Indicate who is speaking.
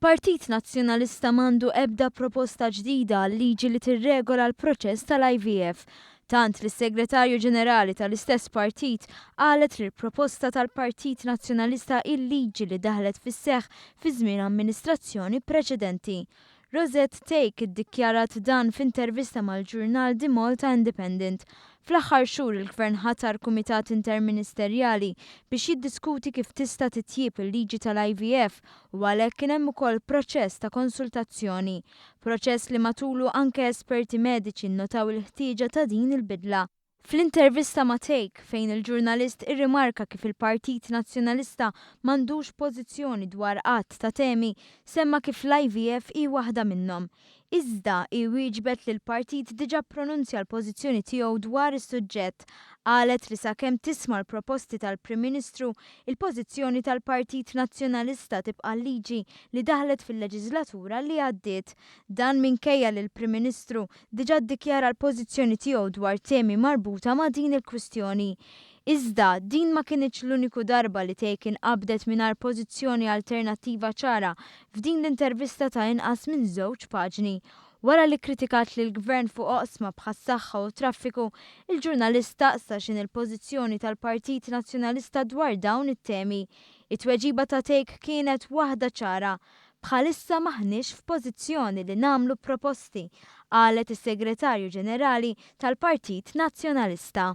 Speaker 1: Il-Partit Nazzjonalista m'għandu ebda proposta ġdida għal liġi li tirregola l-proċess tal-IVF. Tant li s-Segretarju Ġenerali tal-istess partit qalet li l-proposta tal-Partit Nazzjonalista hi l-liġi li daħlet fis-seħħ fi żmien amministrazzjoni preċedenti. Rosette Thake iddikjarat dan f'intervista mal-ġurnal The Malta Independent. Fl-aħħar xhur il-Gvern ħatar kumitat interministerjali biex jiddiskuti kif tista' titjieb il-liġi tal-IVF u għalhekk kien hemm ukoll proċess ta' konsultazzjoni. Proċess li matulu anke esperti mediċi nnotaw il-ħtieġa ta' din il-bidla. Fl-intervista ma' Thake, fejn il-ġurnalist irrimarka kif il-Partit Nazzjonalista m'għandux pożizzjoni dwar għadd ta' temi, semma kif l-IVF hi waħda minnhom. Iżda, hi wieġbet li l-partit diġà ppronunzja l-pożizzjoni tiegħu dwar is-suġġett. Qalet li sakemm tisma' l-proposti tal-Prim Ministru, il-pożizzjoni tal-Partit Nazzjonalista tibqa' l-liġi li daħlet fil-leġiżlatura li għaddiet. Dan minkejja li l-Prim Ministru diġà ddikjara l-pożizzjoni tiegħu dwar temi marbuta ma' din il-kwistjoni. Iżda, din ma kinitx l-uniku darba li Thake inqabdet mingħajr pożizzjoni alternattiva ċara f'din l-intervista ta' inqas minn żewġ paġni. Wara li kkritikat lill-Gvern fuq oqsma bħas-saħħa u t-traffiku, il-ġurnalist staqsa x'inhi l-pożizzjoni tal-Partit Nazzjonalista dwar dawn it-temi. It-tweġiba ta' Thake kienet waħda ċara, Bħalissa m'aħniex f'pożizzjoni li nagħmlu proposti, qalet is-Segretarju Ġenerali tal-Partit Nazzjonalista.